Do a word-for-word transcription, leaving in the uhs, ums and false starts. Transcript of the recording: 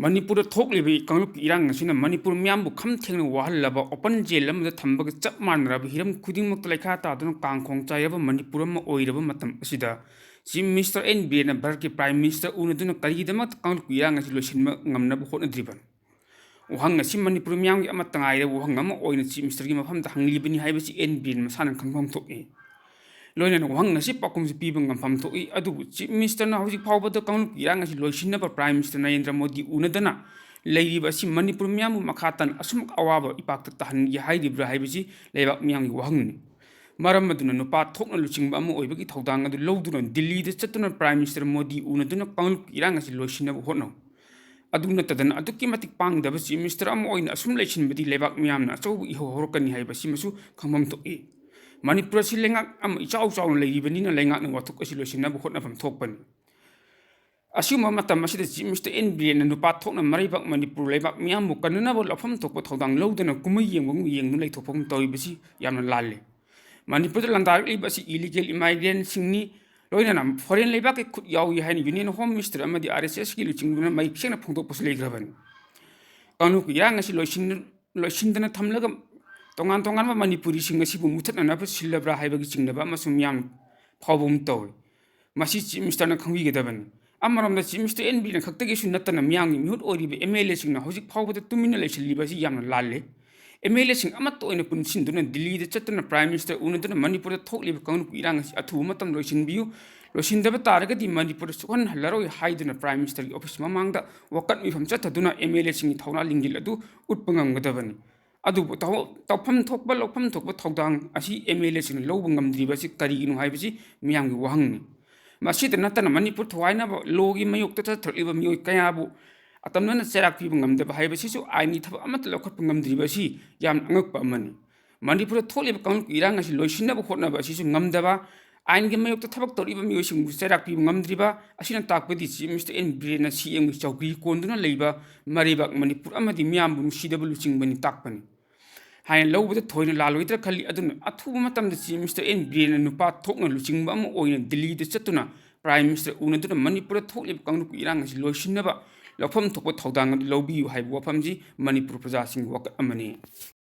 ꯃꯅꯤꯄꯨꯔꯗ ꯊꯣꯛꯂꯤꯕ ꯀꯥꯡꯂꯨꯞꯀꯤ ꯏꯔꯥꯡ ꯑꯁꯤꯅ ꯃꯅꯤꯄꯨꯔ ꯃꯤꯌꯥꯝꯕꯨ ꯈꯝ ꯊꯦꯡꯅ ꯋꯥꯍꯜꯂꯕ, open jail ꯑꯃꯗ ꯊꯝꯕꯒ ꯆꯞ ꯃꯥꯟꯅꯔꯕ, ꯍꯤꯔꯝ ꯈꯨꯗꯤꯡꯃꯛꯇ ꯂꯩꯈꯥ ꯇꯥꯗꯨꯅ ꯀꯥꯡꯈꯣꯡ ꯆꯥꯏꯔꯕ ꯃꯅꯤꯄꯨꯔ ꯑꯃ ꯑꯣꯏꯔꯕ ꯃꯇꯝ ꯑꯁꯤꯗ Chief Minister ꯑꯦꯟ ꯕꯤꯔꯦꯟꯅ ꯚꯥꯔꯠꯀꯤ Prime Minister ꯎꯅꯗꯨꯅ ꯀꯔꯤꯒꯤꯗꯃꯛꯇ ꯀꯥꯡꯂꯨꯞꯀꯤ ꯏꯔꯥꯡ ꯑꯁꯤ ꯂꯣꯏꯁꯤꯟꯕ ꯉꯝꯅꯕ ꯍꯣꯠꯅꯗ꯭ꯔꯤꯕꯅꯣ? ꯋꯥꯍꯪ ꯑꯁꯤ ꯃꯅꯤꯄꯨꯔ ꯃꯤꯌꯥꯝꯒꯤ ꯑꯃꯠꯇ ꯉꯥꯏꯔꯕ ꯋꯥꯍꯪ ꯑꯃ ꯑꯣꯏꯅ Chief Ministerꯒꯤ ꯃꯐꯝꯗ ꯍꯪꯂꯤꯕꯅꯤ ꯍꯥꯏꯕꯁꯤ ꯑꯦꯟ ꯕꯤꯔꯦꯟ ꯃꯁꯥꯅ ꯈꯪꯐꯝ ꯊꯣꯛꯏ꯫ ꯂꯣꯏꯅꯅ ꯋꯥꯍꯪ ꯑꯁꯤ ꯄꯥꯎꯈꯨꯝꯁꯨ ꯄꯤꯕ ꯉꯝꯐꯝ ꯊꯣꯛꯏ꯫ ꯑꯗꯨꯕꯨ Chief Ministerꯅ ꯍꯧꯖꯤꯛ ꯐꯥꯎꯕꯗ ꯀꯥꯡꯂꯨꯞꯀꯤ ꯏꯔꯥꯡ ꯑꯁꯤ ꯂꯣꯏꯁꯤꯟꯅꯕ Prime Minister ꯅꯔꯦꯟꯗ꯭ꯔ ꯃꯣꯗꯤ ꯎꯅꯗꯅ ꯂꯩꯔꯤꯕ ꯑꯁꯤ ꯃꯅꯤꯄꯨꯔ ꯃꯤꯌꯥꯝꯕꯨ ꯃꯈꯥ ꯇꯥꯅ ꯑꯁꯨꯝ ꯑꯋꯥꯕ ꯏꯄꯥꯛꯇ ꯇꯥꯍꯟꯒꯦ ꯍꯥꯏꯔꯤꯕ꯭ꯔꯥ ꯍꯥꯏꯕꯁꯤ ꯂꯩꯕꯥꯛ ꯃꯤꯌꯥꯝꯒꯤ ꯋꯥꯍꯪꯅꯤ꯫ ꯃꯔꯝ ꯑꯗꯨꯅ ꯅꯨꯄꯥ ꯊꯣꯛꯅ ꯂꯨꯆꯤꯡꯕ ꯑꯃ ꯑꯣꯏꯕꯒꯤ ꯊꯧꯗꯥꯡ ꯑꯗꯨ ꯂꯧꯗꯨꯅ ꯗꯤꯜꯂꯤꯗ ꯆꯠꯇꯨꯅ Prime Minister ꯃꯣꯗꯤ ꯎꯅꯗꯨꯅ ꯀꯥꯡꯂꯨꯞꯀꯤ ꯏꯔꯥꯡ ꯑꯁꯤ ꯂꯣꯏꯁꯤꯟꯅꯕ ꯍꯣꯠꯅꯧ꯫ ꯑꯗꯨ ꯅꯠꯇꯗꯅ ꯑꯗꯨꯛꯀꯤ ꯃꯇꯤꯛ ꯄꯥꯡꯗꯕ Chief Minister ꯑꯃ ꯑꯣꯏꯅ ꯑꯁꯨꯝ ꯂꯩꯁꯤꯟꯕꯗꯤ ꯂꯩꯕꯥꯛ ꯃꯤꯌꯥꯝꯅ ꯑꯆꯧꯕ ꯏꯍꯧ ꯍꯧꯔꯛꯀꯅꯤ ꯍꯥꯏꯕꯁꯤꯃꯁꯨ ꯈꯪꯐꯝ ꯊꯣꯛꯏ꯫ ꯃꯅꯤꯄꯨꯔ ꯑꯁꯤ ꯂꯩꯉꯥꯛ ꯑꯃ ꯏꯆꯥꯎ ꯆꯥꯎꯅ ꯂꯩꯔꯤꯕꯅꯤꯅ ꯂꯩꯉꯥꯛꯅ ꯋꯥꯊꯣꯛ ꯑꯁꯤ ꯂꯣꯏꯁꯤꯟꯅꯕ ꯍꯣꯠꯅꯐꯝ ꯊꯣꯛꯄꯅꯤ꯫ ꯑꯁꯤꯒꯨꯝꯕ ꯃꯇꯝ ꯑꯁꯤꯗ Chief Minister ꯑꯦꯟ ꯕꯤꯔꯦꯟꯅ ꯅꯨꯄꯥ ꯊꯣꯛꯅ ꯃꯔꯩꯕꯥꯛ ꯃꯅꯤꯄꯨꯔ ꯂꯩꯕꯥꯛ ꯃꯤꯌꯥꯝꯕꯨ ꯀꯟꯅꯅꯕ ꯂꯧꯐꯝ ꯊꯣꯛꯄ ꯊꯧꯗꯥꯡ ꯂꯧꯗꯨꯅ ꯀꯨꯝꯍꯩ ꯌꯦꯡꯕꯒꯨꯝ ꯌꯦꯡꯗꯨꯅ ꯂꯩꯊꯣꯛꯐꯝ ꯇꯧꯔꯤꯕꯁꯤ ꯌꯥꯝꯅ ꯂꯥꯜꯂꯤ꯫ ꯃꯅꯤꯄꯨꯔꯗ ꯂꯥꯟꯗꯥꯔꯛꯂꯤꯕ ꯑꯁꯤ illegal immigrantꯁꯤꯡꯅꯤ꯫ ꯂꯣꯏꯅꯅ foreign ꯂꯩꯕꯥꯛꯀꯤ ꯈꯨꯠ ꯌꯥꯎꯏ ꯍꯥꯏꯅ Union Home Minister ꯑꯃꯗꯤ ꯑꯥꯔ ꯑꯦꯁ ꯑꯦꯁꯀꯤ ꯂꯨꯆꯤꯡꯕꯅ ꯃꯌꯦꯛ ꯁꯦꯡꯅ ꯐꯣꯡꯗꯣꯛꯄꯁꯨ ꯂꯩꯈ꯭ꯔꯕꯅꯤ꯫ ꯀꯥꯡꯂꯨꯞꯀꯤ ꯏꯔꯥꯡ ꯑꯁꯤ ꯂꯣꯏꯁꯤꯟ-, ꯂꯣꯏꯁꯤꯟꯗꯅ ꯊꯝꯂꯒ ꯇꯣꯉꯥꯟ ꯇꯣꯉꯥꯟꯕ ꯃꯅꯤꯄꯨꯔꯤꯁꯤꯡ ꯑꯁꯤꯕꯨ ꯃꯨꯊꯠꯅꯅꯕ ꯁꯤꯜꯂꯕ꯭ꯔꯥ ꯍꯥꯏꯕꯒꯤ ꯆꯤꯡꯅꯕ ꯑꯃꯁꯨ ꯃꯤꯌꯥꯝ ꯐꯥꯎꯕ ꯑꯃ ꯇꯧꯔꯤ꯫ ꯃꯁꯤ Chief Ministerꯅ ꯈꯪꯕꯤꯒꯗꯕꯅꯤ꯫ ꯑꯃꯔꯣꯝꯗ Chief Minister ꯑꯦꯟ ꯕꯤꯔꯦꯟ ꯈꯛꯇꯒꯤꯁꯨ ꯅꯠꯇꯅ ꯃꯤꯌꯥꯝꯒꯤ ꯃꯤꯍꯨꯠ ꯑꯣꯏꯔꯤꯕ ꯑꯦꯝ ꯑꯦꯜ ꯑꯦꯁꯤꯡꯅ ꯍꯧꯖꯤꯛ ꯐꯥꯎꯕꯗ ꯇꯨꯃꯤꯟꯅ ꯂꯩꯁꯤꯜꯂꯤꯕ ꯑꯁꯤ ꯌꯥꯝꯅ ꯂꯥꯜꯂꯤ꯫ ꯑꯦꯝ ꯑꯦꯜ ꯑꯦꯁꯤꯡ ꯑꯃꯠꯇ ꯑꯣꯏꯅ ꯄꯨꯟꯁꯤꯟꯗꯨꯅ ꯗꯤꯜꯂꯤꯗ ꯆꯠꯇꯨꯅ Prime Minister ꯎꯅꯗꯨꯅ ꯃꯅꯤꯄꯨꯔꯗ ꯊꯣꯛꯂꯤꯕ ꯀꯥꯡꯂꯨꯞꯀꯤ ꯏꯔꯥꯡ ꯑꯁꯤ ꯑꯊꯨꯕ ꯃꯇꯝꯗ ꯂꯣꯏꯁꯤꯟꯕꯤꯌꯨ꯫ ꯂꯣꯏꯁꯤꯟꯗꯕ ꯇꯥꯔꯒꯗꯤ ꯃꯅꯤꯄꯨꯔꯗ ꯁꯣꯛꯍꯟꯍꯜꯂꯔꯣꯏ ꯍꯥꯏꯗꯨꯅ Prime Ministerꯒꯤ office ꯃꯃꯥꯡꯗ ꯋꯥꯀꯠ ꯃꯤꯐꯝ ꯆꯠꯊꯗꯨꯅ ꯑꯦꯝ ꯑꯦꯜ ꯑꯦꯁꯤꯡꯒꯤ ꯊꯧꯅꯥ ꯂꯤꯡꯖꯦꯜ ꯑꯗꯨ ꯎꯠꯄ ꯉꯝꯒꯗꯕꯅꯤ꯫ ꯑꯗꯨꯕꯨ ꯇꯧ-, ꯇꯧꯐꯝ ꯊꯣꯛꯄ, ꯂꯧꯐꯝ ꯊꯣꯛꯄ ꯊꯧꯗꯥꯡ ꯑꯁꯤ ꯑꯦꯝ ꯑꯦꯜ ꯑꯦꯁꯤꯡꯅ ꯂꯧꯕ ꯉꯝꯗ꯭ꯔꯤꯕ ꯑꯁꯤ ꯀꯔꯤꯒꯤꯅꯣ ꯍꯥꯏꯕꯁꯤ ꯃꯤꯌꯥꯝꯒꯤ ꯋꯥꯍꯪꯅꯤ꯫ ꯃꯁꯤꯇ ꯅꯠꯇꯅ ꯃꯅꯤꯄꯨꯔ ꯊꯨꯒꯥꯏꯅꯕ lawꯒꯤ ꯃꯥꯌꯣꯛꯇ ꯆꯠꯊꯔꯛꯂꯤꯕ ꯃꯤꯑꯣꯏ ꯀꯌꯥꯕꯨ ꯑꯇꯝꯅꯅ ꯆꯩꯔꯥꯛ ꯄꯤꯕ ꯉꯝꯗꯕ ꯍꯥꯏꯕꯁꯤꯁꯨ ꯑꯥꯏꯟꯒꯤ ꯊꯕꯛ ꯑꯃꯠꯇ ꯂꯧꯈꯠꯄ ꯉꯝꯗ꯭ꯔꯤꯕ ꯑꯁꯤ ꯌꯥꯝꯅ ꯑꯉꯛꯄ ꯑꯃꯅꯤ꯫ ꯃꯅꯤꯄꯨꯔꯗ ꯊꯣꯛꯂꯤꯕ ꯀꯥꯡꯂꯨꯞꯀꯤ ꯏꯔꯥꯡ ꯑꯁꯤ ꯂꯣꯏꯁꯤꯟꯅꯕ ꯍꯣꯠꯅꯕ ꯑꯁꯤꯁꯨ ꯉꯝꯗꯕ, ꯑꯥꯏꯟꯒꯤ ꯃꯥꯌꯣꯛꯇ ꯊꯕꯛ ꯇꯧꯔꯤꯕ ꯃꯤꯑꯣꯏꯁꯤꯡꯕꯨ ꯆꯩꯔꯥꯛ ꯄꯤꯕ ꯉꯝꯗ꯭ꯔꯤꯕ ꯑꯁꯤꯅ ꯇꯥꯛꯄꯗꯤ Chief Minister ꯑꯦꯟ ꯕꯤꯔꯦꯟꯅ ꯁꯤ ꯑꯦꯝꯒꯤ ꯆꯧꯀ꯭ꯔꯤ ꯀꯣꯟꯗꯨꯅ ꯂꯩꯕ ꯃꯔꯩꯕꯥꯛ ꯃꯅꯤꯄꯨꯔ ꯑꯃꯗꯤ ꯃꯤꯌꯥꯝꯕꯨ ꯅꯨꯡꯁꯤꯗꯕ ꯂꯨꯆꯤꯡꯕꯅꯤ ꯇꯥꯛꯄꯅꯤ ꯍꯥꯏꯅ ꯂꯧꯕꯗ ꯊꯣꯏꯅ ꯂꯥꯜꯂꯣꯏꯗ꯭ꯔꯥ ꯈꯜꯂꯤ꯫ ꯑꯗꯨꯅ ꯑꯊꯨꯕ ꯃꯇꯝꯗ Chief Minister ꯑꯦꯟ ꯕꯤꯔꯦꯟꯅ ꯅꯨꯄꯥ ꯊꯣꯛꯅ ꯂꯨꯆꯤꯡꯕ ꯑꯃ ꯑꯣꯏꯅ ꯗꯤꯜꯂꯤꯗ ꯆꯠꯇꯨꯅ Prime Minister ꯎꯅꯗꯨꯅ ꯃꯅꯤꯄꯨꯔꯗ ꯊꯣꯛꯂꯤꯕ ꯀꯥꯡꯂꯨꯞꯀꯤ ꯏꯔꯥꯡ ꯑꯁꯤ ꯂꯣꯏꯁꯤꯟꯅꯕ ꯂꯧꯐꯝ ꯊꯣꯛꯄ ꯊꯧꯗꯥꯡ ꯑꯗꯨ ꯂꯧꯕꯤꯌꯨ ꯍꯥꯏꯕ ꯋꯥꯐꯝꯁꯤ ꯃꯅꯤꯄꯨꯔ ꯄ꯭ꯔꯖꯥꯁꯤꯡꯒꯤ ꯋꯥꯀꯠ ꯑꯃꯅꯤ꯫